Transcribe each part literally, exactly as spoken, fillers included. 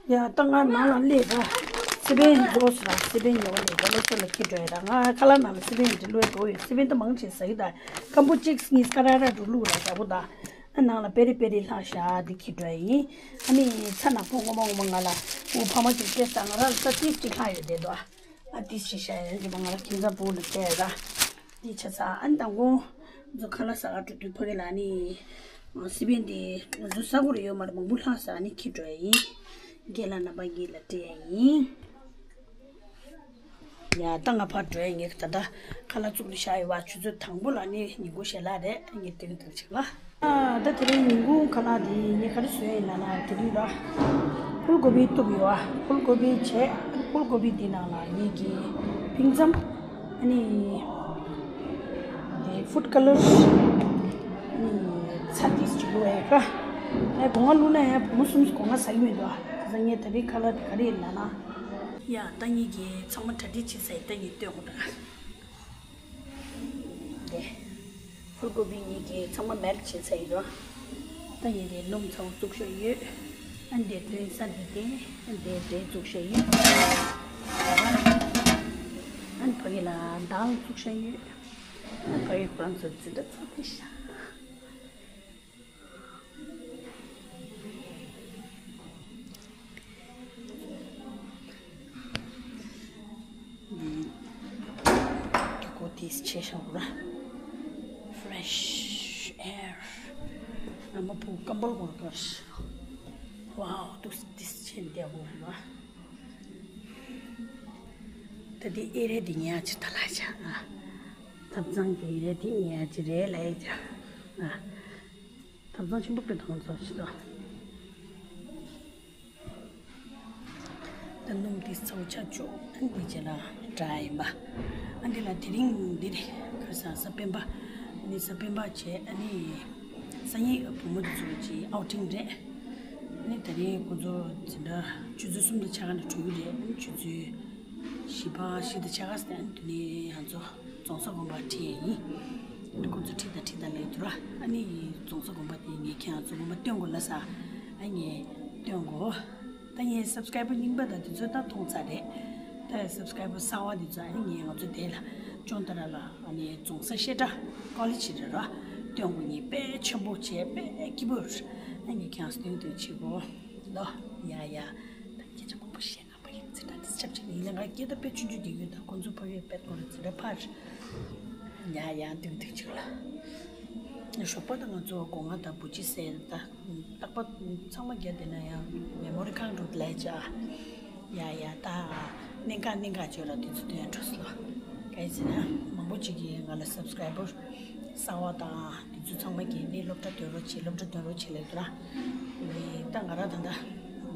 ཡ་ད་ང་ནང་ལ་སླེབས་ར། སི་པན་རྫོགས་སོང་ར། སི་པན་ཉོ་བ་ལས་ཀ་ལ་ཤ་ལ་ཁྱི་འགྲོ་ཡ་ར། ང་ཁ་ལག་ནང་ལ་སི་པན་འདི་བླུགས་ཡ་འགྲོ་ཡོད། སི་པན་ད་མང་ཆེ་ཟ་གི་ད། སྐམ་པོ་གཅིག་གཉིས་ཀ་ར་ར་འགྲོ་བླུགས་ར་ཞག་པོ་ད། ཨ་ནང་ལ་པེ་རི་པེ་རི་ལྷག་ཤག་འདི་ཁྱི་འགྲོ་ཡ་ཡིན། ཨ་ནི་ཚྭ་ནག་པོ་ངོ་མ་ངོ་མ་ང་ལ་ཨུ་ཕ་མ་གཅིག་སྟེར་ས་ང་ར་ལ་ས་ཏིས་གཅིག་ལྷག་ཡོད་དེ་དོ། ཨ་ཏིས་ཅིག་ཤ་ཡ་ཡོད་མ་ང་ར་ཁྱིམ་ཚང་བུ་ལ་སྟེར་ར། འདི་ཆ་ཚང་ཨ་ནི་དང་པོ་ང་ཚོ་ཁ་ལག་ཟ་ག་འགྲོ་དུས་ཕ་གི་ལ་ནི་སི་པན་འདི་ང་ཚོ་ཟ་དགོས་རེ་ཡོད་མ་རེད། མང་པོ་ལྷག་ཟ་ནི་ཁྱི་འགྲོ་ཡ་ཡིན། རྒན་ལགས་རྣམ་པ་གཉིས་ལ་སྤྲད་ཡ་ཡིན། ཡ་ད་ང་ཕར་འགྲོ་ཡ་ཡིན། ད་ལྟ་ཁ་ལག་བཙུགས་ནས་བཞག་ཡོད་པ། ཆུ་ཚོད་དང་པོ་ལ་ནི་ཉིན་གུང་ཞལ་ལག་རེད། ངས་ཏིང་ཏིང་ཅིག་ལ། ཨ་ད་དེ་རིང་ཉིན་གུང་ཁ་ལག་འདི་ངས་ག་རེ་བཟོས་ཡིན་ལབ་ན། དེ་རིང་ལ་ཕུལ་གོ་བི་བཏུབ་ཡོད་ཨ། ཕུལ་གོ་བི་བྱས། ཕུལ་གོ་བི་འདི་ནང་ལ་ངེད་ཀྱི་ཕིང་ཙམ། ཨ་ནི་ཕུཌ་ཀ་ལར། ཨ་ནི་ཚྭ་ཏིས་ཅིག་བླུགས་ཡ་ཡོད་ཀ། ཨ་སྒོ་ང་བླུགས་ན་ཡང་བུ་མོ་གསུམ་སྒོ་ང་ཟ་གི་མི་འདུག་ཨ། ད་ངས་དེ་རིང་ཁ་ལག་འདི་ག་རེ་ཡིན་ལབ་ན། ཡ་ད་ངེད་ཀྱི་ཚང་མ་གྲ་སྒྲིག་བྱས་ཚར་ཡིན། ད་ངས་སྟོན་དགོས་ད། འདི་ཕུལ་གོ་བི་ངེད་ཀྱི་ཚང་མ་མེལ་བྱས་ཚར་ཡིན་རོ། ད་ངེད་ཀྱི་སྣུམ་ཚ་བོ་བཙུགས་བཞག་ཡོད། ཨ་འདི་དོན་ས་འདི་དེ་ཨ་འདི་འདྲེ་བཙུགས་བཞག་ཡོད། ཨ་ཕ་གི་ལ་དཱལ་བཙུགས་བཞག་ཡོད། ཨ་ཕ་གི་ཁོ་རང་ཚོ་འཛིན་གྲྭ་ཚར་ཏེ་ཤག་ཀོ་ཏིས་ཆེ་ཤོག་ར། Fresh air. ཨ་མ་བུ་སྐམ་པོ་གོར་གོར། Wow, ཏུས་ཏིས་ཆེན་ཏེ་བུ་ར། ད་དེ་ཨེ་རེད། དེ་ཉག་ཅིག་ད་ལ་ཆ་ཨ། ཐབ་ཚང་གི་ཨེ་རེད། དེ་ཉག་ཅིག་རེད་ལ་ཨེ་ཆ་ཨ། ཐབ་ཚང་ཆེན་པོ་དཔེ་ཐང་ཚོ་ཞིག་དང་། ད་སྣུམ་དེ་ཚ་བོ་ཆགས་ཆོག་ཨ་འདི་རྗེས་ལ་འདྲ་ཡིན་པ། ཨ་འདི་ལ་དེ་རིང་འདི་རེད། ཁ་སང་གཟའ་སྤེན་པ། ཨ་ནི་གཟའ་སྤེན་པ་བྱས། ཨ་ནི་སང་ཉིན་བུ་མོ་དེ་ཚོ་གཅིག་ཨའུ་ཊིང་རེད། ཨ་ནི་དེ་རིང་ཁོ་ཚོ་འཛིན་གྲྭ་ཆུ་ཚོད་གསུམ་དང་ཕྱེད་ཀ་ནས་གྲོལ་གི་རེད། ཨ་ནི་ཆུ་ཚོད་བཞི་པ་བཞི་དང་ཕྱེད་ཀ་ཙམ། ཨ་ནི་དེ་ནས་ང་ཚོ་རྫོང་སར་དགོན་པར་ཁྲིད་ཡ་ཡིན། ཁོ་ཚོ་ཁྲིད་དང་ཁྲིད་དང་ལབ་འདུག་ར། ཨ་ནི་རྫོང་སར་དགོན་པ་དེ་ངས་ཁྱེད་རང་ཚོ་དགོན་པ་སྟོན་དགོས་ལབ་ས། ཨ་ངས་སྟོན་དགོས། ད་ངས་སབ་སི་ཀ་རའི་བར་རྙིང་པ་དང་དེ་ཚོ་ད་མཐོང་ཚར་རེད། ད་སབ་སི་ཀ་རའི་བར་གསར་པ་དེ་ཚོ་ཨ་ནི་ངས་ང་ཚོ་དེ་ལ་ཅོང་ཏ་ར་ལ་ཨ་ནི་རྫོང་སར་བཤད་གྲྭ་ཀོ་ལེ་ཇི་རེད་ར། སྟོན་དགོས་ངས་དཔེ་ཆེན་པོ་བྱས་དཔེ་སྐྱིད་པོ་རེད། ཨ་ངས་ཁྱེད་རང་ཚོ་སྟོན་སྟོན་བྱེད་དགོས་ལོ། ཡ་ཡ། ད་སྐད་ཆ་མང་པོ་བཤད། ང་པ་ཡིན་འཛིན་གྲྭ་འདི་ཆབས་ཅིག་ཡིན་ན་ང་སྐད་ད་དཔེ་ཆུང་ཆུང་དེ་ཡོད། ད་ཁོང་ཚོ་ཕ་གིར་དཔེ་ཁོ་ར་འཛིན་གྲྭ་ཕར། ཡ་ཡ་འདུག་འདུག་ཅིག་ལ། ཞོགས་པ་ད་ང་ཚོ་སྒོ་ང་ད་བུ་ཅི་སེ་ད་རྟག་པ་ཚང་མ་རྒྱ་དེ་ན་ཡང་མེ་མོ་རི་ཁང་འགྲོ་ལས་བྱ། ཡ་ཡ་ད་གནད་འགག་གནད་འགག་བརྗོད་ར་དེ་ཚོ་དོན་འགྲོ་སོང་ལ། ག་ཡིན་ཟེར་ན་མང་པོ་ཅིག་གིས་ང་ལ་སབ་སི་ཀ་རའི་བར་གསར་པ་དང་དེ་ཚོ་ཚང་མ་གིས་ནི་སློབ་གྲྭ་འདོན་རོགས་བྱེད། སློབ་གྲྭ་འདོན་རོགས་བྱེད་ལབ་འདུག་ར། ད་ང་རང་ད་ལྟ་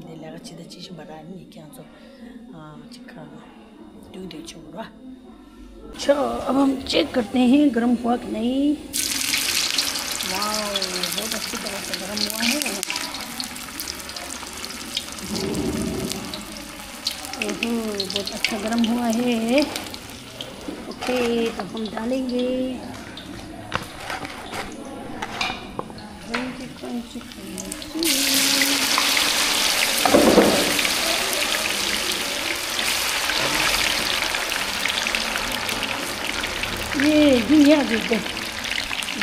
འདི་ལས་ཀ་བྱེད་ད་བྱེད་བཞིན་པ་ར། ནི་ཁྱེད་ཚོ་ཅིག་ག་མདུན་དུ་ཆུ་ར། अच्छा, अब हम चेक करते हैं गर्म हुआ कि नहीं। वाओ, बहुत अच्छी तरह से गर्म हुआ है। ओहो, बहुत अच्छा गर्म हुआ है। ओके, तो हम डालेंगे। Crunchy, crunchy, crunchy. ཡེ། འདི་ཉག་འདི་དེ།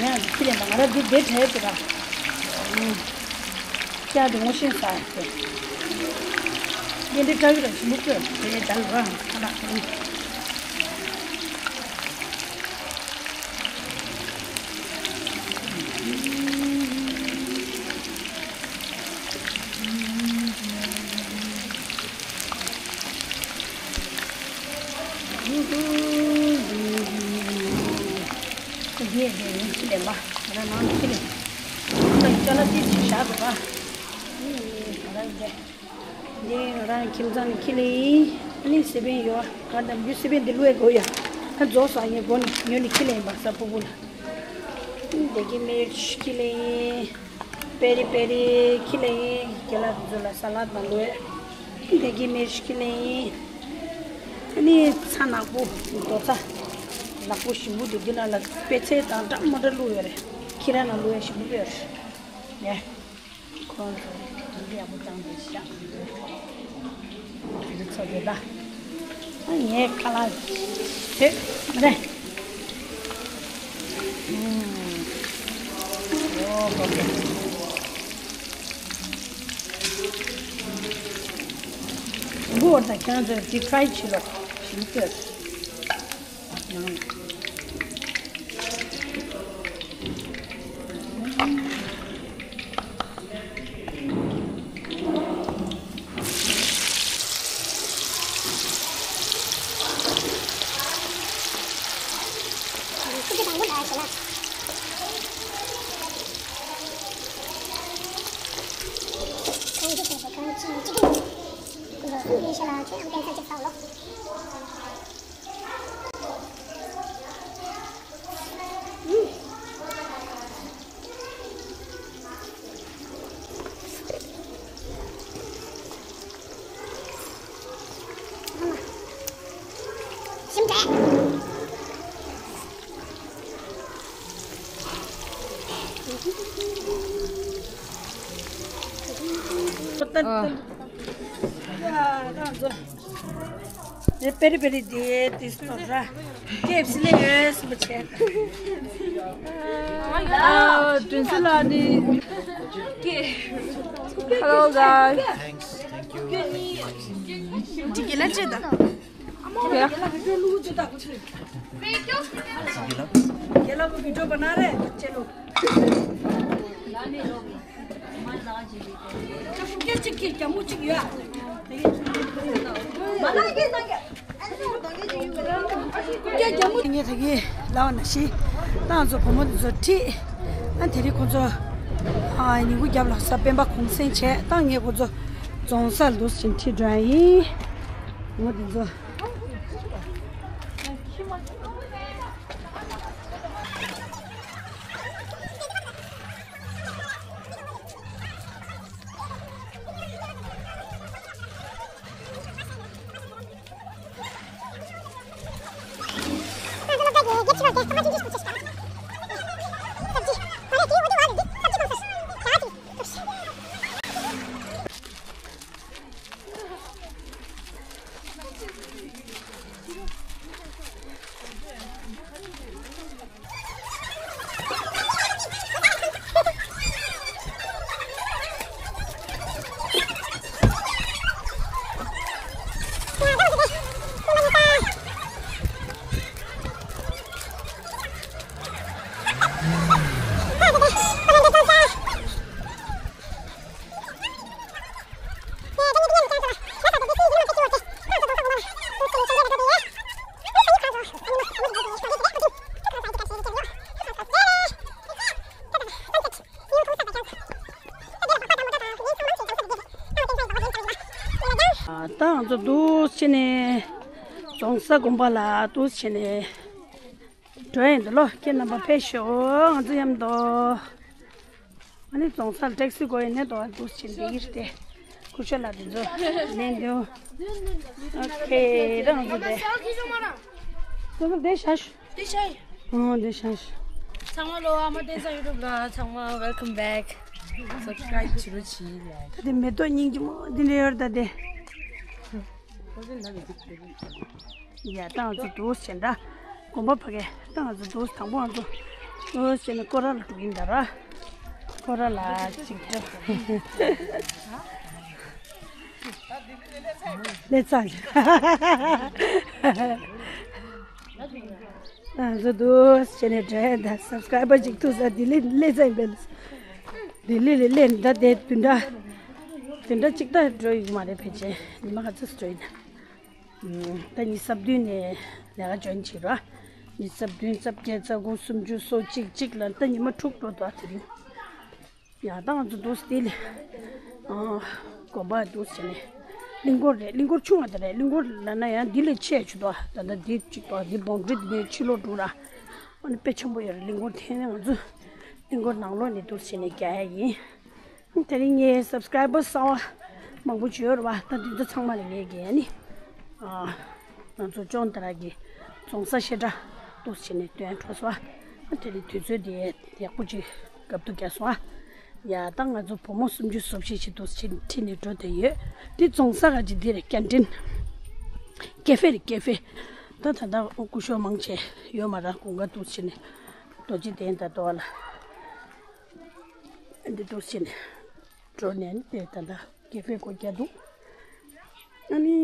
ཉག་འདི་ཁྱི་ལས་ན་ང་ར་འདི་དེ་བྲལ་ཏེ་ར། ཀྱ་འདི་ངོ་ཤེས་ས་དེ། འདི་འདི་བྲལ་གི་ར་ཞིམ་པོ་བཀོད་དེ་བྲལ་ར་ང་ར། ཁྱི་ལས་མ་ང་ར་ནང་ཁྱི་ལས། ང་ཅ་ལག་ཏིས་ཅིག་བཞག་དགོས་པ། ང་ར་འདི། འདི་ང་རང་ཁྱིམ་ཚང་ནས་ཁྱི་ལེན་ཡིན། ཨ་ནི་སི་པན་ཡོད། ང་དང་རྒྱུ་སི་པན་འདི་བླུགས་ཡས་དགོས་ཡ། ཨ་རྫོགས་སོང་། ངས་སྒོ་ནས་ཉོས་ནས་ཁྱི་ལེན་ཡིན་པ་ས་ཕུ་བུ་ལ། འདི་གི་མིར་ཆི་ཁྱི་ལེན་ཡིན། པེ་རི་པེ་རི་ཁྱི་ལེན་ཡིན། རྒན་ལགས་དེ་ཚོ་ལ་ས་ལད་མ་བླུགས་ཡས། འདི་གི་མིར་ཆི་ཁྱི་ལེན་ཡིན། ཨ་ནི་ཚྭ་ནག་པོ་རྡོ་ཚྭ་ནག་པོ་ཞིམ་པོ་འདུག་འདི་ནང་ལ་པད་ཚལ་དང་འདྲ་མི་འདྲ་བླུགས་ཡོད་རེད། ཁྱི་ར་ནང་བླུགས་ཡས་ཞིམ་པོ་ཡོད་རེད། ཡ། ཁོང་ཚོ་འདི་ཡག་པོ་བཏང་དེ་ཤག་ཡོད་ད། ངའི་ཁ་ལག་དེ་མ་རེད། འགོ་བར་དང་ཁྱེད་ཚོས་འདི་ཊ་རའི་བྱེད་ལོ། ཞིམ་ཐག་ཆོད། ཨ། དེ་པེ་རི་པེ་རི་དེ་དེ་སོ་ར། ཀེ་ཨེཕ་སི་ལས་ཡོད་སུ་མ་བྱས། ཨ། དྲིན་ཆེ་ལ་ནི། Hello guys. Thanks. Thank you. ཅི་གི་ལ་ཅི་ད། རྒན་ལགས་ཀྱིས་སྤྲོད་ལུགས་ཅི་ད་གོ་ཆེ། རྒན་ལགས་ཀྱིས་སྤྲོད་པ་ན་རེ་ཅེ་ལོ། ངས་ད་གིན་ལབ་པ་ནང་བཞིན་ད་ང་ཚོ་བུ་མོ་འདི་ཚོ་ཁྲིད། ཨ་དེ་རིང་ཁོ་ཚོ་ཨ་ཉིན་གུང་རྒྱབ་ལ་ས་སྤེན་པ་གུང་སེང་བྱས། ད་ངས་ཁོ་ཚོ་རྫོང་སར་འདུག་ཅིང་ཁྲིད་འགྲོ་ཡ་ཡིན། བུ་མོ་འདི་ཚོ། ད་ང་ཚོ་འདུག་བྱས་ནས་རྫོང་ས་དགོན་པ་ལ་འདུག་བྱས་ནས་འགྲོ་ཡིན་འདུག་ལོ། ཁྱེད་རྣམ་པ་ཕེབས་ཤོག་ང་ཚོ་མཉམ་དུ། ཨ་ནི་རྫོང་སར་ཊེག་སི་དགོས་ཡིན་ནས་འདུག་འདུག་བྱས་འདི་ཡིར་ཏེ་ཁུ་ཤ་ལ་འདི་ཚོ་ལེན་འདུག་ཨོ་ཁེ། རང་ཚོ་དེ་ཁོ་ཚོ་དེ་ཤ་ཤུ། དེ་ཤ་ཡི། ཨོ་དེ་ཤ་ཤུ། ཚང་མ་ལོ། ཨ་མ་བསྟན་བཟང་ཡུ་ཊུབ་ལ་ཚང་མ་welcome back. Subscribe བྱེད་རོགས་བྱེད་ལ། ད་དེ་མེ་ཏོག་སྙིང་རྗེ་མོ་འདི་འདྲ་ཡོད་རེད་ད་དེ། ཡ་ད་ང་ཚོ་འདུག་བྱས་འདྲ། དགོན་པ་ཕ་གི་ད་ང་ཚོ་འདུག་དང་པོ་ང་ཚོ་འདུག་བྱས་ནས་སྐོར་ར་ལ་འགྲོ་གིན་ད་ར། སྐོར་ར་ལ་ཅིག་འགྲོ། ལེ་ཚ། ང་ཚོ་འདུག་བྱས་ནས་འགྲོ་ཡ་ད་སབ་སི་ཀ་རའི་བར་ཅིག་ཐུག་ས་ལྡི་ལི་ལེ་ཚ་ཡིན་པས། ལྡི་ལི་ལ་སླེབས་ད་དེ་བདུན་ཕྲག་བདུན་ཕྲག་གཅིག་ད་འགྲོ་ཡི་མ་རེད། ཕལ་ཆེར་ཉི་མ་ག་ཚོད་འགྲོ་ཡིན་ན། ད་ཉི་ཤུ་རྩ་བདུན་ནས་ལས་ཀ་འཇོན་བྱེད་ར། ཉི་ཤུ་རྩ་བདུན་རྩ་བརྒྱད་རྩ་དགུ་སུམ་ཅུ་སོ་གཅིག་གཅིག་ལ་ད་ཉི་མ་དྲུག་འགྲོ་འདུག་དེ་རིང་། ཡང་ད་ང་ཚོ་འདུག་སྟེ་ལས། དགོན་པ་འདུག་བྱས་ནས། གླིང་སྐོར་རེད། གླིང་སྐོར་ཆུང་བ་དེ་རེད། གླིང་སྐོར་ལབ་ན་ཡང་འདི་ལས་ཆེ་ཆུ་དོ། ད་ལྟ་འདི་གཅིག་དོ། འདི་བོང་ཁྲི་འདི་ནས་ཕྱི་ལོགས་འགྲོ་ར། ཨ་ནི་དཔེ་ཆེན་པོ་ཡོད་རེད། གླིང་སྐོར་དེ་ནས་ང་ཚོ་གླིང་སྐོར་ནང་ལོགས་ནས་འདུག་བྱས་ནས་རྒྱག་ཡ་ཡིན། དེ་རིང་ངའི་སབ་སི་ཀ་རའི་བར་གསར་པ་མང་པོ་བྱོས་ར་བ། ད་འདི་ཚོ་ཚང་མ་ལ་ངས་རྒྱལ་ནི། ང་ཚོ་ཅོང་ཏ་ར་གི་རྫོང་ས་བཤད་གྲྭ་འདུག་བྱས་ནས་སྟོན་འགྲོ་སོང་བ། དེ་རིང་དུས་ཚོད་དེ་ཡག་པོ་ཅིག་སྐབས་ཐོག་བརྒྱབ་སོང་བ། ཡ་ད་ང་ཚོ་བུ་མོ་སུམ་ཅུ་སོ་བཞི་ཞིག་འདུག་བྱས་ཁྲིད་ནས་འགྲོ་བསྡད་ཡོད། འདི་རྫོང་ས་ག་ཅིག་འདི་རེད། ཀེན་ཊིན། ཀེ་ཧྥེ་རེད། ཀེ་ཧྥེ། ད་ད་ལྟ་སྐུ་ཞབས་མང་ཆེ་ཡོད་མ་རེད། དགུན་ཁ་འདུག་བྱས་ནས་རྡོ་རྗེ་གདན་དང་དོ་བ་ལ་འདི་འདུག་བྱས་ནས་འགྲོ་ནས་དེ་ད་ལྟ་ཀེ་ཧྥེ་སྒོ་རྒྱག་འདུག་ཨ་ནི་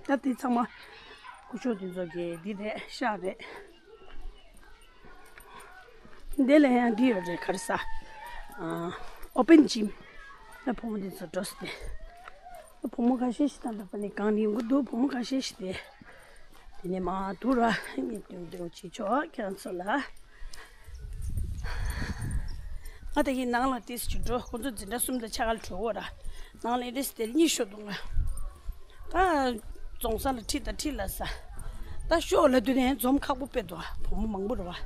ད་དེ་ཚང་མ་སྐུ་ཞབས་དེ་ཚོ་གི་འདི་རེད། ཤག་རེད། འདི་ལ་ཡང་འདི་ཡོད་རེད། ག་རེ་ཟ། ཨ། ཨོ་པན་ཇིམ། ད་བུ་མོ་འདི་ཚོ་འགྲོ་སྟེ། བུ་མོ་ཁ་ཤས་ཤིག་ད་ལྟ་བ་ནི་གང་ནས་ཡོང་གི་འདུག་བུ་མོ་ཁ་ཤས་ཤིག་དེ། དེ་ནས་མ་དུ་ར་ངས་སྟོན་སྟོན་བྱེད་ཆོག་ཁྱེད་ཚོ་ལ། ང་དེ་གི་ནང་ལ་ཏིས་ཅིག་འགྲོ། ཁོ་ཚོ་འཛིན་གྲྭ་གསུམ་དང་ཕྱག་ལ་གྲོལ་བོ་ར། ནང་ལ་རེས་དེར་གཉིད་ཤོར་འདུག་ང་། ད་རྫོང་ས་ལ་ཁྲིད་དང་ཁྲིད་ལ་ས། ད་ཤོག་ལ་དུས་ནས་འཛོམས་ཁག་པོ་དཔེ་འདུག་བུ་མོ་མང་པོ་རེད་བ།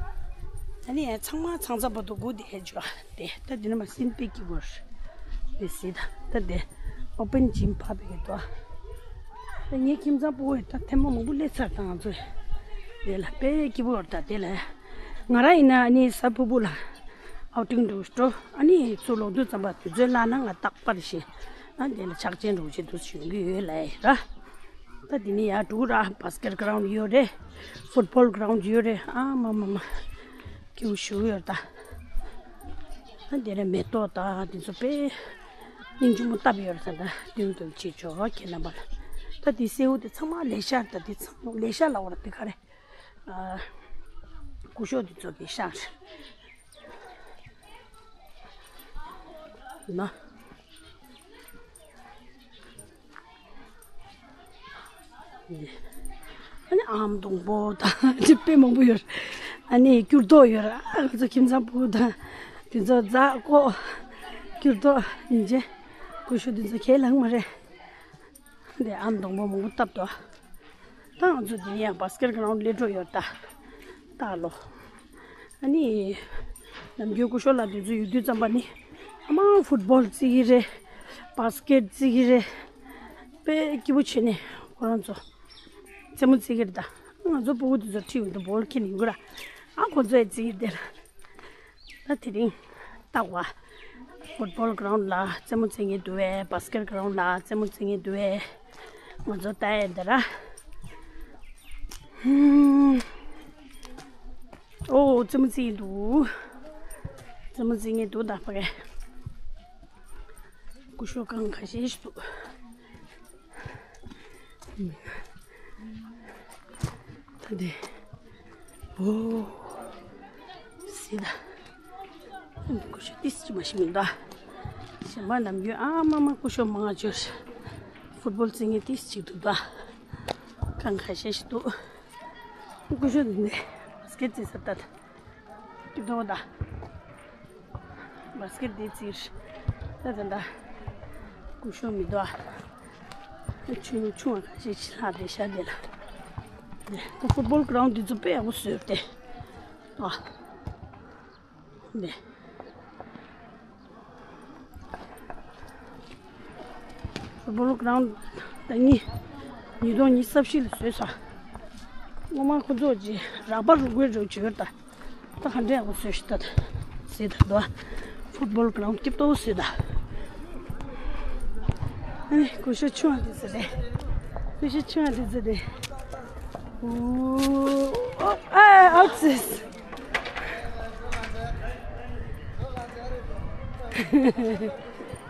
ད་ནི་ཚང་མ་ཚང་ཚང་བར་དུ་སྒུག་བསྡད་ཡོད་ཅོ། དེ་ད་དེ་ནས་མ་སེམས་དཔེ་སྐྱིད་པོ་རེད། དེ་སྲིད་ད་ད་དེ་ཨོ་པན་ཇིམ་ཕབ་པའི་འདུག་ད་ངའི་ཁྱིམ་ཚང་ཕྲུ་གུ་ད་ཐེངས་མ་མང་པོ་སླེབས་ཚར་ད་ང་ཚོ། དེ་ལ་དཔེ་སྐྱིད་པོ་རེད། ད་དེ་ལ་ང་རང་ཡིན་ན་ཨ་ནི་གཟའ་ཕུར་བུ་ལ་ཨའུ་ཊིང་འགྲོ་འགྲོ། ཨ་ནི་ཚུར་ལོག་དུས་ཙམ་པ་དུས་ཚོད་བརླག་ན་ང་རྟག་པར་ཞེ། ཨ་དེ་ལ་ཆག་ཅན་འགྲོ་བྱེད་དུ་ཞུ་གི་ཡོད་ལ་ཡ་ར། ད་དེ་ནས་ཡར་འགྲོ་ར། བྷ་སི་ཀེ་ཊི་གྷ་རའུན་ཌི་ཡོད་རེད། ཕུཊ་བོལ་གྷ་རའུན་ཌི་ཡོད་རེད། ཨ་མ་མ་མ། སྐྱིད་པོ་ཞེ་པོ་ཡོད་རེད་ད། ཨ་དེ་ནས་མེ་ཏོག་ད་དེ་ཚོ་དཔེ་སྙིང་རྗེ་མོ་བཏབ་ཡོད་རེད་ད། ད་དུང་དུ་བྱེད་ཆོག་ཁྱེད་རྣམ་པ་ལ། ད་དེ་སེའུ་དེ་ཚང་མ་ལས་ཤག་རེད་ད། དེ་ཚང་མ་ལས་ཤག་ལ་འོ་ར། དེ་ག་རེ། ཨ། སྐུ་ཞབས་དེ་ཚོ་གི་ཤག་རེད་ན། ཨ་ནི་ཨམ་སྡོང་པོ་དང་དེ་དཔེ་མང་པོ་ཡོད། ཨ་ནི་སྐྱུར་རྡོག་ཡོད་ར། ང་ཚོ་ཁྱིམ་ཚང་ཕྲུ་གུ་དང་དེ་ཚོ་རྫ་ཀོ་སྐྱུར་རྡོག་ཡིན་རྗེས་སྐུ་ཞབས་དེ་ཚོ་ཁས་བླངས་མ་རེད། འདི་ཨམ་སྡོང་པོ་མང་པོ་བཏབ་འདུག་ད་ང་ཚོ་འདི་ཡང་བྷ་སི་ཀེཊ་གྷ་རའུན་ཌི་སླེབས་འགྲོ་ཡོད་ད། ད་ལོ། ཨ་ནི། ནམ་རྒྱུན་སྐུ་ཞབས་ལགས་དེ་ཚོ་ཡོད་དུས་ཙམ་པ་ནི། ཨ་མ་ཕུཊ་བོལ་རྩེ་གི་རེད། བྷ་སི་ཀེཊ་རྩེ་གི་རེད། དཔེ་སྐྱིད་པོ་བྱས་ནས་ཁོ་རང་ཚོ་རྩེད་མོ་རྩེ་གི་རེད་ད། ང་ཚོ་ཕྲུ་གུ་དེ་ཚོ་ཁྲིད་ཡོང་དུས་བོལ་ཁྱེར་ནས་ཡོང་གི་ར། ཨ་ཁོ་ཚོ་ཡང་རྩེ་གི་རེད་དེ་ལ། ད་དེ་རིང་ལྟ་བ། ཕུཊ་བོལ་གྷ་རའུན་ཌི་ལ་རྩེད་མོ་རྩེ་མཁན་འདུག་བས། བྷ་སི་ཀེཊ་གྷ་རའུན་ཌི་ལ་རྩེད་མོ་རྩེ་མཁན་འདུག་བས། ང་ཚོ་ལྟ་ཡས་འདི་ར། ཧུམ། ཨོ་རྩེད་མོ་རྩེ་ཡི་འདུག་རྩེད་མོ་རྩེ་མཁན་འདུག་ད་ཕ་གི། སྐུ་ཞབས་གང་ཁ་ཤས་ཤིག་འདུག་ད་དེ། ཨོ། སི་ད། སྐུ་ཞབས་ཏིས་ཅི་མ་ཤི་མི་འདུག་གཞན་པ་ནམ་རྒྱུན་ཨ་མ་མ་སྐུ་ཞབས་མང་ང་བཅོས། ཕུཊ་བོལ་རྩེ་མཁན་ཏིས་ཅིག་འདུག་ད། གང་ཁ་ཤས་ཤིག་འདུག་སྐུ་ཞབས་འདི་ནས་བྷ་སི་ཀེཊ་རྩེ་ས་ད། ཀི་དོ་ད། བྷ་སི་ཀེཊ་འདི་རྩེ་ད་ད་ད། སྐུ་ཞབས་མི་འདུག་ཨ། ཆུང་ཆུང་བ་ཁ་ཤས་ཤིག་ལྷག་བསྡད་ཤག་འདི་ལ། ད་ཕུཊ་བོལ་གྷ་རའུན་ཌི་འདི་ཚོ་དཔེ་ཡག་པོ་བཟོས་ཏེ། ཨ། འདི། ཕུཊ་བོལ་གྷ་རའུན་ཌི་ད་ཉིས། ཉིས་སྟོང་ཉི་ཤུ་རྩ་བཞི་ལ་བཟོས་ས། སྔོན་མ་ཁོ་ཚོ་ཅིག་རག་པ་རུ་དགོས་རུ་བྱོས་ད། ད་ག་འདྲ་ཡག་པོ་བཟོས་ཤག་ད། ཟེར་ད་འདུག་ཕུཊ་བོལ་གྷ་རའུན་ཌི་སྐྱིད་པོ་བཟོས་ད། ཨ་ནི་སྐུ་ཞབས་ཆུང་བ་དེ་ཚོ་རེད། སྐུ་ཞབས་ཆུང་བ་དེ་ཚོ་རེད། ཨོ། ཨ་ཨའུ་ཊི་སིས།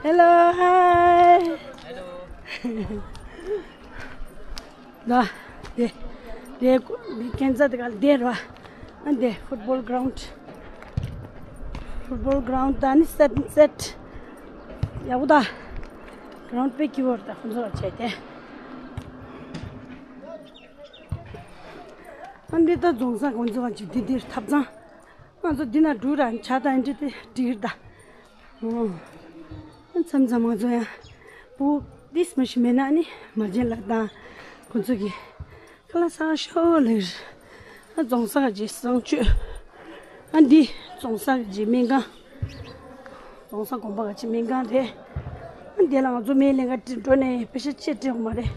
Hello, hi. ད་དེ་དེ་ཁྱེད་ཚོ་དེ་ག་ལ་དེ་ར། ཨ་འདི་ཕུཊ་བོལ་གྷ་རའུན་ཌི། ཕུཊ་བོལ་གྷ་རའུན་ཌི་ད་ནི་སེཊ་སེཊ་ཡག་པོ་ད། གྷ་རའུན་ཌི་དཔེ་སྐྱིད་པོ་རེད་ད་ཁོང་ཚོ་ལ་བྱས་ཏེ། ཨ་འདི་ད་རྫོང་སར་ཁོང་ཚོ་ལ་ཅིག་འདི་འདིར་ཐབ་ཚང་། ང་ཚོ་འདི་ན་འགྲོ་ར་ཇ་དང་འདི་དེ་འགྲིག་ར་ད། ཨོ། མཚམས་མཚམས་ང་ཚོ་ཡང་བུ་ཏིས་མ་ཤི་མེད་ན་ནི་མ་བྱན་ལ་དང་ཁོང་ཚོ་གི་ཁ་ལག་ཟ་ཤོག་ལེར། ཨ་རྫོང་སར་གྱི་བཟང་སྤྱོད། ཨ་འདི་རྫོང་སར་གྱི་སྨན་ཁང་། རྫོང་སར་དགོན་པ་གི་སྨན་ཁང་རེད། ཨ་འདི་ལ་ང་ཚོ་སྨན་ལེན་ག་འགྲོ་ནས་པེ་ཤ་ཅེ་སྤྲད་འོང་མ་རེད།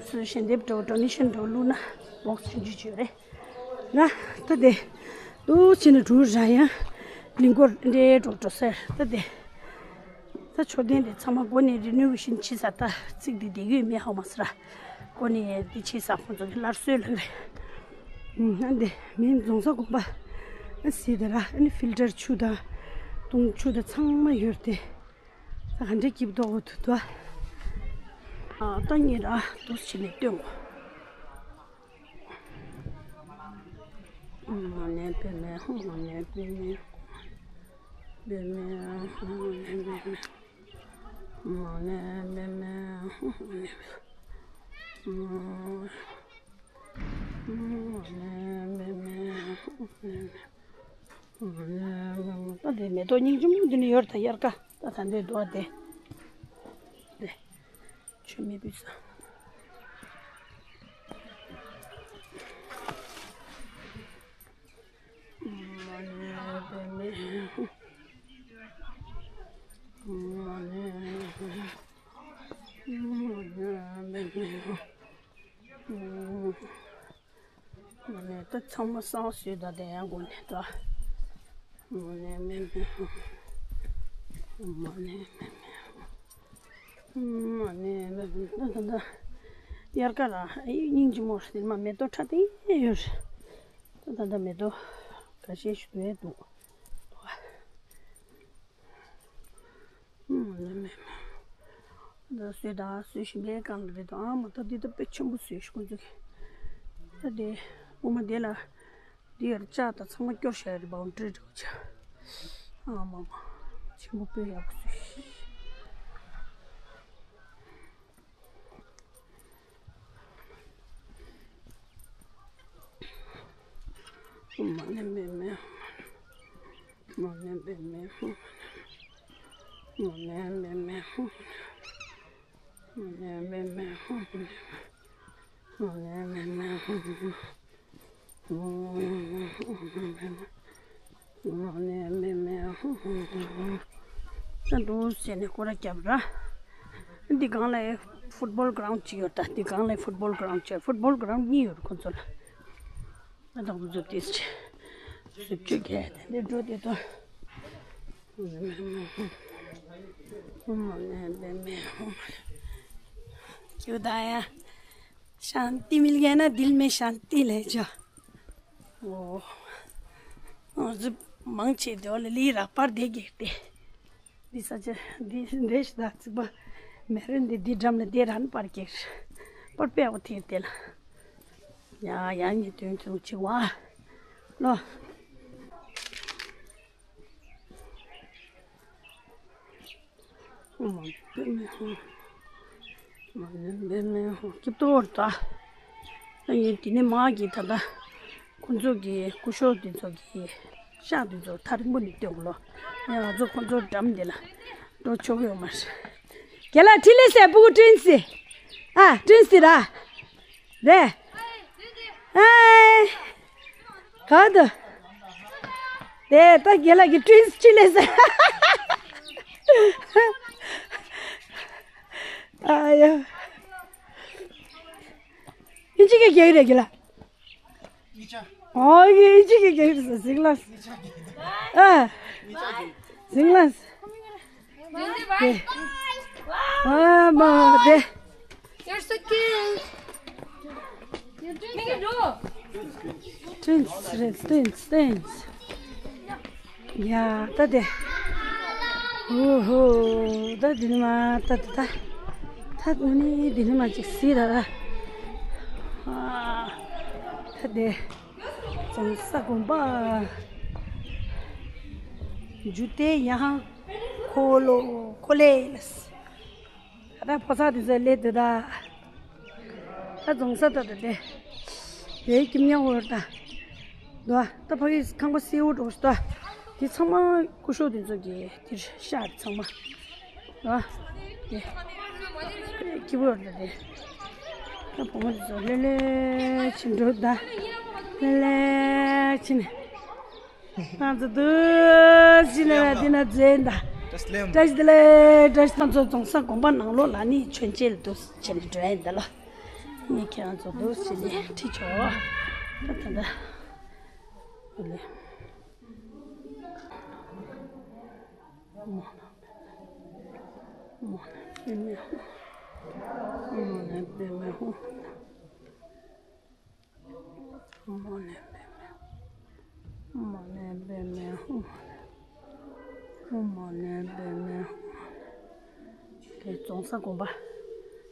སུ་ཞལ་འདེབས་འགྲོ་ཌོ་ནེ་ཤན་འགྲོ་བླུགས་ན་བོག་སི་ཆུང་ཆུང་ཅིག་ཡོད་རེད། ན། ད་དེ། འདུག་ཕྱི་ནས་གྲུ་ར་ཡང་། ལིང་གོ་འདྲེ་འགྲོ་འགྲོ་ཟེར་ད་དེ། ད་མཆོད་རྟེན་དེ་ཚང་མ་སྒོ་ནས་རི་ནོ་ཝེ་ཤིན་བྱས་ཚར། ད་ཚིག་དེ་བསྡད་ཀྱི་ཡོད་མེད་ཧ་མ་སི་ར། སྒོ་ནས་དེ་བྱས་ཚར། ཁོང་ཚོ་གི་སླར་གསོ་ལབ་རེད། ཨ་འདི་མིན་རྫོང་ས་དགོན་པ་ཨ་ཟེར་དེ་ར། ཨ་ནི་ཕིལ་ཊར་ཆུ་དང་འཐུང་ཆུ་དང་ཚང་མ་ཡོད་རེད་དེ། ད་ག་འདྲའི་སྐྱིད་པོ་འདུག་འོ་དུ་དུ། ཨ་ད་ངེད་ར་དུ་བྱས་ནས་སྟོན་གོ། མ་ཎི་པདྨེ་ཧཱུྃ། མ་ཎི་པདྨེ་ཧཱུྃ། པདྨེ་ཧཱུྃ། པདྨེ་ཧཱུྃ། མ་ཎི་པདྨེ་ཧཱུྃ། མ་ཎི་པདྨེ་ཧཱུྃ། ད་དེ་མེ་ཏོག་སྙིང་རྗེ་མོ་འདི་ནི་ཡོད་ད། དབྱར་ཁ་ད་ད་འདོད་འདུག་དེ། དེ་ཆུ་མི་བུས། ད་ཚང་མ་བསང་གསོལ་དང་དེ་ཡང་དགོས་ནས་ད། མ་ཎི་པདྨེ་ཧཱུྃ། མ་ཎི་པདྨེ་ཧཱུྃ། མ་ཎི་པདྨེ་ཧཱུྃ། ད་ད་ད་དབྱར་ཁ་ལ་ཨེ་སྙིང་རྗེ་མོ་རེད། མ་མེ་ཏོག་ཁྲ་ཏིང་ཡོད་རེད། ད་ད་ད་མེ་ཏོག་ཁ་ཤས་ཤིག་འདུག་ཨེ་འདུག་ད་བཟོས་དང་བཟོས་བཞིན་པའི་སྒང་ལ་རེད་དོ། ཨ་མ་ད་འདི་ད་དཔེ་ཆེན་པོ་བཟོས་ཤག་ཁོང་ཚོས། ད་དེ་དབུ་མ་དེ་ལ་འདི་ཡར་ལྕགས་དང་ཚང་མ་སྐྱོར་བཞག་ཡོད་རེད། བའུན་ཌ་རི་འདྲ་བོ་བྱས། ཨ་མ་མ་ཆེན་པོ་དཔེ་ཡག་པོ་བཟོས་ཤག་མ་ཎི་པདྨེ་ཧཱུྃ། མ་ཎི་པདྨེ་ཧཱུྃ། མ་ཎི་པདྨེ་ཧཱུྃ། མ་ཎི་པདྨེ་ཧཱུྃ། མ་ཎི་པདྨེ་ཧཱུྃ། ད་འདུག་ཟེར་ནས་སྐོར་ར་བརྒྱབ་ར། འདི་སྒང་ལ་ཕུཊ་བོལ་གྷ་རའུན་ཌི་ཅིག་ཡོད་ད། འདི་སྒང་ལ་ཕུཊ་བོལ་གྷ་རའུན་ཌི་ཅིག་ཕུཊ་བོལ་གྷ་རའུན་ཌི་གཉིས་ཡོད་རེད་ཁོ་ཚོ་ལ། ང་དང་ཁོ་ཚོ་ཏིས་ཆེ་ཟུབ་ཅུ་གས་དེ་འདྲ་འགྲོ་དེ་དོ། ཁྱོད་ད་ཡ། ཤཱན་ཏི་མིལ་གྷ་ན་དིལ་མེ་ཤཱན་ཏི་ལེ་ཇོ། ཨོ། ཨོ་ཟིབ་མང་ཆེ་དེ་འོ་ལེ་ལི་རག་པར་དེ་གེ་དེ། འདི་ས་ཆ་འདི་འདྲེ་ཞིག་ད་ཚིག་པ་མེ་རོན་འདི་འདི་འགྲམ་ལ་དེ་རན་པར་གེ། པར་པའི་འོ་དེ་དེ་ལ། ཡ་ཡ་ཉི་དོན་ཚུགས་ཆེ་བ། ལོ། མ་ནེ་མེ་ཧོ། མ་ནེ་མེ་ཧོ། སྐྱིད་པོ་ད། ད་ངས་དེ་ནས་མ་གི་ད་ད། ཁོང་ཚོ་གི་སྐུ་ཞབས་དེ་ཚོ་གི་ཤག་དེ་ཚོ་ཐག་རིང་པོ་ནས་སྟོན་དགོས་ལོ། ཡང་ང་ཚོ་ཁོང་ཚོ་འགྲམ་དེ་ལ་འགྲོ་ཆོག་གི་ཡོད་མ་རེད། རྒན་ལགས་འཕྲིན་ལས་ཟེར་སྤུ་གུ་བཀྲིན་སི། ཨ་བཀྲིན་སི་ར། རེད། ཨེ། ག་དུ། དེ་ད་རྒན་ལགས་ཀྱི་བཀྲིན་སི་ལས་ཟེར། ཨ་ཡ། ཨིན་ཇི་གི་རྒྱག་རེད་རྒན་ལགས། ཨོ་ཡེ་ཨིན་ཇི་གི་རྒྱག་རེད་ཟེར་ཟིག་ལ། ཨ། ཟིག་ལ། དེ། ཨ་མ་དེ། You're so cute. Make it do. བཀྲིན་སི་རེད། བཀྲིན་སི་བཀྲིན་སི། ཡ་ད་དེ། ཧོ་ཧོ་ད་དེ་ནི་མ་ད་དེ་ད། ད་དེ་ནི་དེ་ནི་མ་ཅིག་སི་ད་ད། ཨ་ད་དེ། རྫོང་ས་དགོན་པ། ཇུ་ཏེ་ཡ་ཧང་ཁོ་ལོ་ཁོ་ལེ་ལ། ད་ཕོ་གསར་དེ་ཚོ་སླེབས་འདུག་ད། ད་རྫོང་ས་ད་ད་དེ། དེའི་ཁྱིམ་ཉག་འོར་ད། འདུག་ད་ཕ་གིའི་ཁང་པ་སེའུ་འགྲོ་ད། དེ་ཚང་མ་སྐུ་ཞབས་དེ་ཚོ་གི་དེར་ཤག་ཚང་མ། འདུག་དེ། སྐྱིད་པོ་འོར་ད་དེ། ད་བུ་མོ་དེ་ཚོ་ལེ་ལེ་ཕྱིན་འགྲོ་ད། ལེ་ལེ་ཕྱིན། ང་ཚོ་འདུག་ཕྱིན་ལ་དེ་ན་འཛེན་ད། བཀྲ་ཤིས་བདེ་ལེགས། བཀྲ་ཤིས། ང་ཚོ་རྫོང་ས་དགོན་པ་ནང་ལོགས་ལ་ནི་མཆོད་མཇལ་འདུག་ཕྱིན་འགྲོ་ཡིན་ད་ལོ། ངས་ཁྱེད་རང་ཚོ་འདུག་ཕྱིན་ནས་ཁྲིད་ཆོག་ད་ད་ད། ཨོ་ལེ། མ་ཎི་པདྨེ་ཧཱུྃ། མ་ཎི་པདྨེ་ཧཱུྃ། མ་ཎི་པདྨེ་ཧཱུྃ། མ་ཎི་པདྨེ་ཧཱུྃ། མ་ཎི་པདྨེ་ཧཱུྃ། དེ་རྫོང་གསར་དགོན་པ།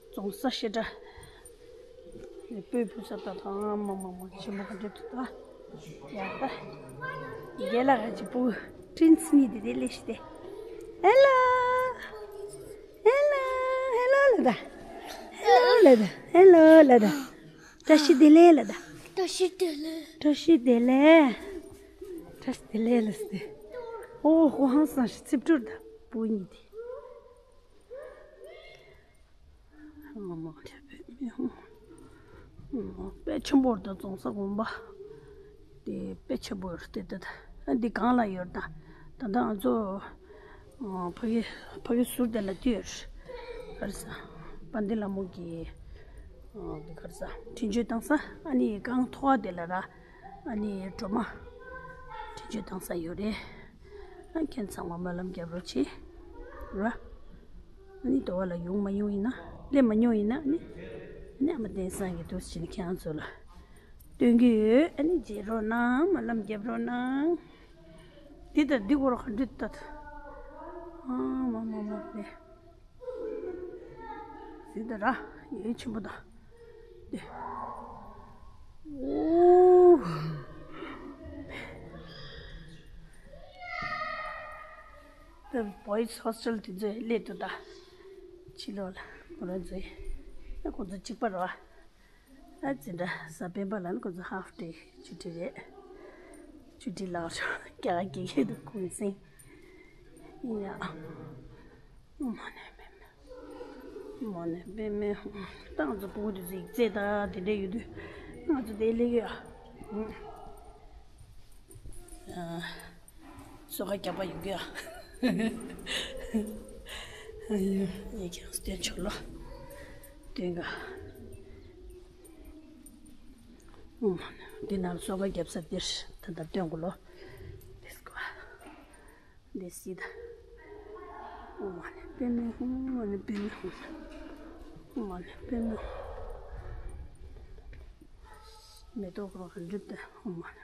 རྫོང་གསར་བཤད་གྲྭ། དེ་སྤོས་ཕུལ་ས་ད་དང་མ་མ་མ་ཆེན་པོ་ག་འདྲ་འདུག་ད། ཡག་ད། རྒན་ལགས་ཀྱི་བུ་ཀྲིན་སི་གཉིས་དེ་དེ་ལས་ཤི་དེ། ཧེ་ལོ། ཧེ་ལོ། ཧེ་ལོ་ལ་ད། ཧེ་ལོ་ལ་ད། ཧེ་ལོ་ལ་ད། བཀྲ་ཤིས་བདེ་ལེགས་ལ་ད། བཀྲ་ཤིས་བདེ་ལེགས། བཀྲ་ཤིས་བདེ་ལེགས། བཀྲ་ཤིས་བདེ་ལེགས་ལ་སྟེ། ཨོ་ཧོ་ཧང་སང་ཤི་ཚིབ་སྤྲུལ་ད། བུ་གཉིས་དེ། ཨ་མ་དེ་བས་མི་ཧོ། དཔེ་ཆེན་པོ་རེད་ད། རྫོང་གསར་དགོན་པ། དེ་དཔེ་ཆེན་པོ་རེད་དེ་ད། འདི་གང་ལ་ཡོད་ད། ད་ལྟ་ང་ཚོ། ཕ་གི་ཕ་གི་ཟུར་དེ་ལ་དུས། ག་རེ་ཟ། དཔལ་ལྡན་ལྷ་མོ་གི། འདི་ག་རེ་ཟ། འཕྲིན་བཅོལ་བཏང་ས། ཨ་ནི་རྐང་ཐོག་དེ་ལ་ར། ཨ་ནི་སྒྲོལ་མ། འཕྲིན་བཅོལ་བཏང་ས་ཡོད་རེད། ཨ་ཁྱེད་ཚང་མ་སྨོན་ལམ་རྒྱབ་རོགས་བྱེད། ར། ཨ་ནི་དོ་བ་ལ་ཡོང་མ་ཡོང་ཡིན་ན། སླེབས་མ་མྱོང་ཡིན་ན་ཨ་ནི། ཨ་ནི་ཨ་མ་བསྟན་བཟང་གི་འདུག་སེ་བྱས་ནས་ཁྱེད་རང་ཚོ་ལ། སྟོན་གྱི་ཡོད། ཨ་ནི་མཇལ་རོགས་གནང་། སྨོན་ལམ་རྒྱབ་རོགས་གནང་། འདི་ལྟར་འདི་སྐོར་ག་འདྲ་ལྟ། ཨ་མ་མ་མ་མེ། འདི་ལྟར་ར་ཡོད་ཆེན་པོ་དང་། འདི། ཨོ། ད་བོ་ཡི་སི་ཧོ་སི་ཊེལ་དེ་ཚོའི་སླེབས་འདུག་ད། ཕྱི་ལོགས་ལ་ཁོ་རང་ཚོའི། ཨ་ཁོ་ཚོ་གཅིག་པ་རེད་བ། ཨ་ཙི་འདྲ་གཟའ་སྤེན་པ་ལ་ནི་ཁོ་ཚོ་ཧབ་ཌེ་ཆུ་ཊི་རེད། ཆུ་ཊི་ལགས་ཤོག་རྒྱ་གར་སྐད་ཡིག་ཏུ་གུང་སེང་། ཡ། ཨོཾ་མ་ཎི་པདྨེ་ཧཱུྃ། མ་ཎི་པདྨེ་ཧཱུྃ། ད་ང་ཚོ་ཕྲུ་གུ་དེ་ཚོ་ཡིག་ཚད་དང་དེ་འདྲ་ཡོད་དུས་ང་ཚོ་དེ་སླེབས་ཡོད་ཨ། གསོལ་ཁ་རྒྱག་པ་ཡོད་ཀྱི་ཨ། ཡིན་ཀྱང་སྟོན་ཆོག་ལོ། སྟོན་ག་འདི་ནང་གསོལ་ཁ་རྒྱབ་ས་འདིར་ད་ལྟ་སྟོན་དགོས་ལོ། འདི་སི་ད། འོ་མ་ནི་པདྨེ་ཧཱུྃ། མ་ཎི་པདྨེ་ཧཱུྃ། མ་ཎི་པདྨེ་ཧཱུྃ། མེ་ཏོག་ཁོ་རང་འགྲིབ་སྟེ། འོ་མ་ནི།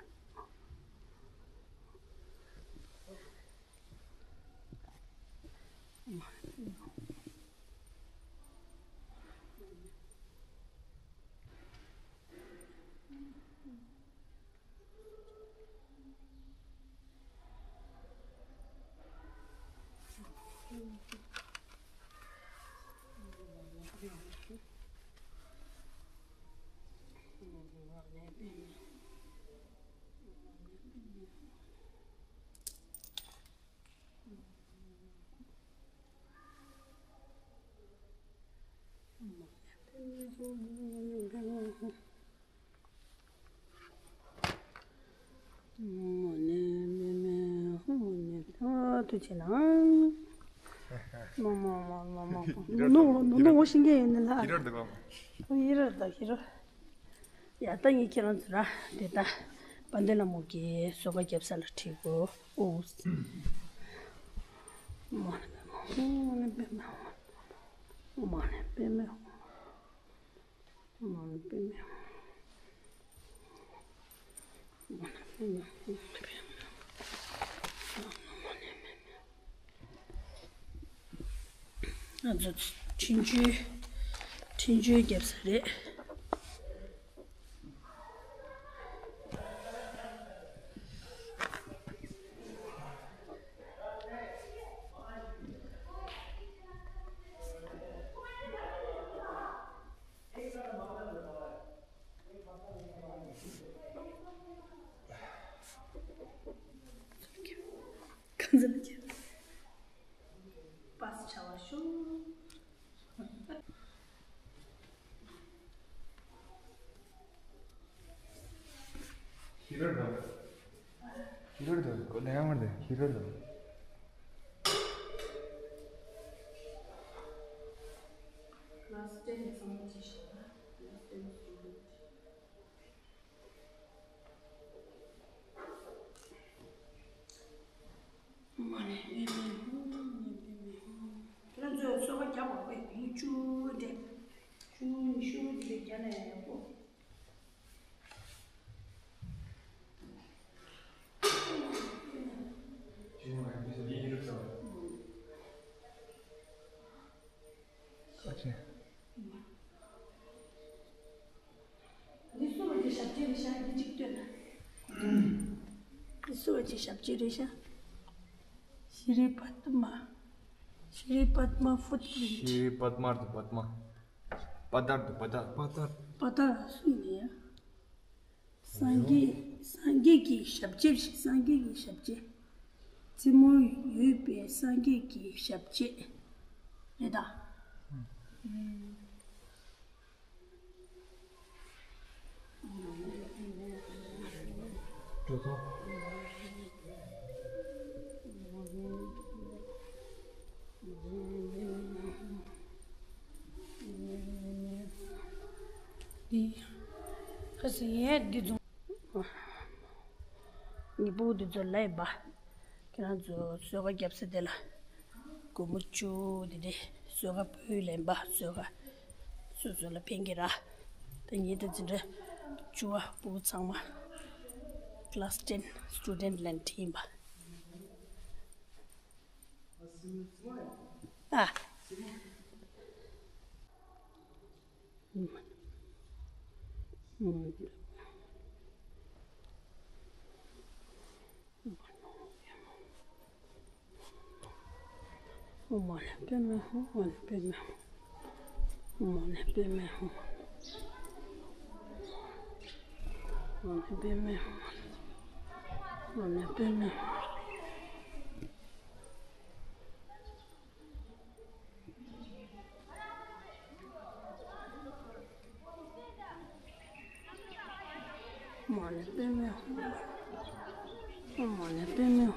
ཐུགས་རྗེ་གནང་། མ་མ་མ་མ་མ། ནུ་ནུ་ནུ་ནུ་ཤིང་གི་ཡིན་ལ། ཡི་རོ་འདི་གོ། ཡི་རོ་ད་ཡི་རོ། ཡ་ད་ངས་ཁྱེད་རང་ཚོ་ར་དེ་ད་དཔལ་ལྡན་ལྷ་མོ་གི་གསོལ་ཁ་རྒྱབ་ས་ལ་ཁྲིད་དགོས། ཨོ། མ་ཎི་པདྨེ་ཧཱུྃ། མ་ཎི་པདྨེ་ཧཱུྃ། མ་ཎི་པདྨེ་ཧཱུྃ། མ་ཎི་པདྨེ་ཧཱུྃ། ང་ཚོ་འཕྲིན་བཅོལ་འཕྲིན་བཅོལ་རྒྱབ་ས་རེད། གང་ཟེར་ན་ཁྱེད། པཱས་བྱ་བ་ཤོག་ཧི་རོ་དང་། ཧི་རོ་དང་། ལས་ཀ་མ་རེད། ཧི་རོ་དང་། ཤུ་རུ་ཅིག་རྒྱ་ནས་ཡག་པོ། འདི་སུ་བ་ཅི་ཞབས་རྗེས་རེད་ཤག་འདི་གཅིག་སྟོན། འདི་སུ་བ་ཅི་ཞབས་རྗེས་རེད་ཤག་ཤི་རི་པདྨ། ཤི་རི་པདྨ་ཕུཊ་པྲིན་ཊི། ཤི་རི་པདྨ་རྡོ་པདྨ། པ་དར་དུ་པ་དར། པ་དར། པ་དར་སུ་ཡིན་ཡ། སངས་རྒྱས། སངས་རྒྱས་ཀྱི་ཞབས་རྗེས། སངས་རྒྱས་ཀྱི་ཞབས་རྗེས། རྩེ་མོར་ཡོད་པའི་སངས་རྒྱས་ཀྱི་ཞབས་རྗེས་རེད་ད། འགྲོ་ཐོ། འདི། ཁ་སང་ཡས་འདི་རྫོང་། ངའི་སྤུ་གུ་འདི་ཚོ་ལ་ཡིན་པ། ཁྱེད་རང་ཚོ་གསོལ་ཁ་རྒྱབ་ས་དེ་ལ། སྒོར་མོ་བཅུ་དེ་དེ་གསོལ་ཁ་ཕུལ་ལེན་པ་གསོལ་ཁ། སོ་སོ་ལ་ཕན་གི་ར། ད་ངེད་ད་འཛིན་གྲྭ་བཅུ་བ་སྤུ་གུ་ཚང་མ། Class ten student ལན་ཁྲི་ཡིན་པ། ཨ། མ་ཎི་པདྨེ་ཧཱུྃ། མ་ཎི་པདྨེ་ཧཱུྃ། མ་ཎི་པདྨེ་ཧཱུྃ། མ་ཎི་པདྨེ་ཧཱུྃ།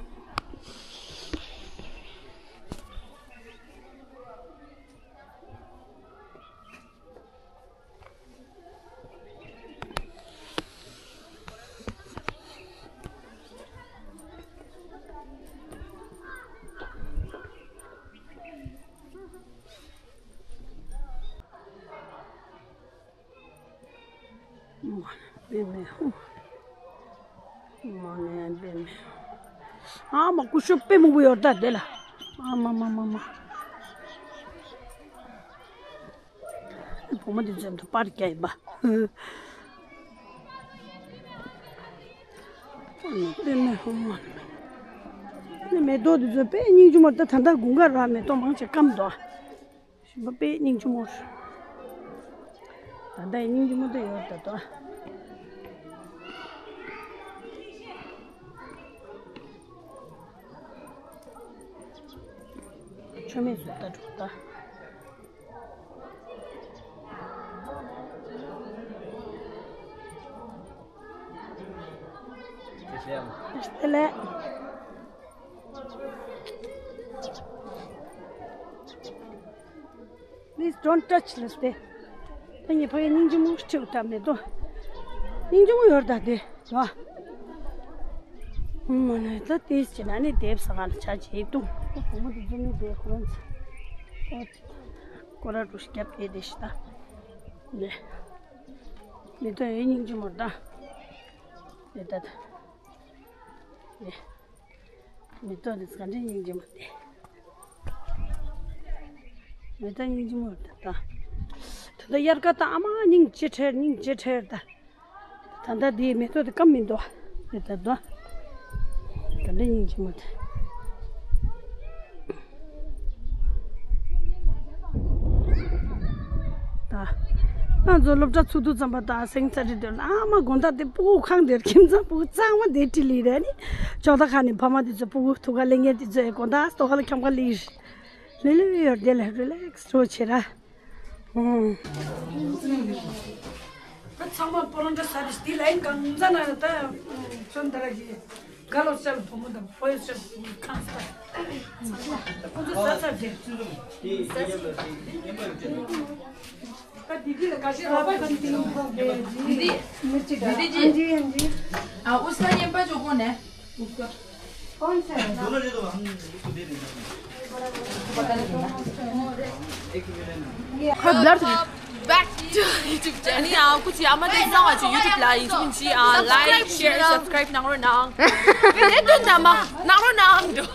ཨ་མ་ཀུ་ཤུ་དཔེ་མང་པོ་ཡོད་ད་དེ་ལ། ཨ་མ་མ་མ་མ། བུ་མོ་དེ་ཚོ་ཡང་དུ་པར་རྒྱག་ཡིན་པ། ཨ་མ་པདྨེ་ཧཱུྃ། ནི་མེ་ཏོག་དེ་ཚོ་དཔེ་སྙིང་རྗེ་མོ། ད་ད་ལྟ་དགུན་ཁ་ར་མེ་ཏོག་མང་ཆེ་སྐམ་འདུག་ཞིམ་པ་དཔེ་སྙིང་རྗེ་མོ། ད་ལྟ་ཡི་སྙིང་རྗེ་མོ་དེ་ཡོད་ད་དོ། མཆོད་མེ་བཟོ་ལྟ་འགྲོ་ད། དེ་ལས། Please don't touch ལབ་སྟེ། ད་ངའི་ཕ་གི་སྙིང་རྗེ་མོ་ཁྲིད་ད་མེ་ཏོག་སྙིང་རྗེ་མོ་ཡོད་ད་དེ་ལ། ཨུམ་མ་ཎི། ད་དེ་བྱས་ན་ནི་དེབ་ཟ་ང་ལ་ཆ་བྱེད་ཏུ། བུ་མོ་དེ་ཚོ་ནི་དེ་ཁོ་རང་ཚོ། ཁོ་ར་འགྲོ་ཤི་རྒྱབ་དེ་དེ་ཤི་ད། ནས། མེ་ཏོག་ཡོད་སྙིང་རྗེ་མོ་ད། དེ་ད་ད། ནས། མེ་ཏོག་དེ་ག་འདྲའི་སྙིང་རྗེ་མོ་དེ། མེ་ཏོག་སྙིང་རྗེ་མོ་དེ་ད། ད་ལྟ་དབྱར་ཁ་ད་ཨ་མ་སྙིང་རྗེ་ཁྲེལ་སྙིང་རྗེ་ཁྲེལ་ད། ད་ལྟ་དེའི་མེ་ཏོག་དེ་སྐམ་མི་འདུག་དེ་ད་ད། ག་འདྲའི་སྙིང་རྗེ་མོ་དེ། ད། ང་ཚོ་སློབ་གྲྭ་ཚུགས་དུས་ཙམ་པ་ད་སེང་ཚ་རི་དེར་ཨ་མ་དགོང་དག་དེ་སྤུ་གུ་ཁང་དེར་ཁྱིམ་ཚང་སྤུ་གུ་གཙང་མ་དེ་ཁྲིད་ལི་རེད་ནི། ཅོག་ད་ཁ་ནས་ཕ་མ་དེ་ཚོ་སྤུ་གུ་ཐུག་ག་ལེན་མཁན་དེ་ཚོ་ཡི་དགོང་དག་ལྟོ་ག་ལ་འཁྱམ་ག་ལི་རེད། ལི་ལི་ཡོར་དེ་ལ་རི་ལེགས་འགྲོ་བྱེད་ར། ཨོ། ད་ཚང་མ་པོ་རོན་ཊ་ས་དེ་དེ་ལ་ཡིན་གང་ཟ་ན་ད་ཚོན་ད་ར་གི་ག་ལོ་ཤལ་བུ་མོ་དང་ཕོ་ཡོ་ཤལ་བུ་མོ་ཁང་ས་ད་ཁོ་ཚོ་ས་ས་དེ། ད་དེ་དེ་ལ་ག་ཤེད་ར་པ་གི་དེ་ལ་དེ་དེ་དེ་དེ་ཨ་ཨུ་ས་ཉན་པ་ཇོ་གོ་ནས། कौन सा है? दोनों दे दो, हम इसको दे देंगे। हाँ, ब्लर था। YouTube channel ནི་ཨ་ཁུ་ཅི་ཨ་མ་དེ་སང་བ་ཅི་YouTube ལ་ཡིན་ཅི་ཨ་like share subscribe གནང་རོགས་གནང་། དེ་དོན་དམ་མ་གནང་རོགས་གནང་འདུག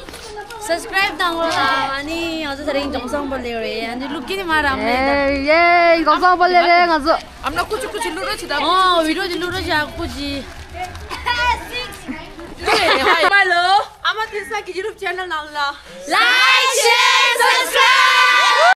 Subscribe གནང་རོགས་གནང་། ཨ་ནི་ང་ཚོ་དེ་རིང་ཀྲོང་གསར་པོ་ལེ་རེད། ཨ་ནི་ལུག་ཀི་ནི་མ་རམ་ལེ། ཨེ་ཡེ་ཀྲོང་གསར་པོ་ལེ་རེད་ང་ཚོ། ཨ་མ་ལགས་ཁུ་ཅི་ཁུ་ཅི་ལུ་རོ་ཅི་ད། ཨོ་video འདི་ལུ་རོ་ཅི་ཨ་ཁུ་ཅི། Hello། ཨ་མ་དེ་སང་གི་YouTube channel ནང་ལ་like share subscribe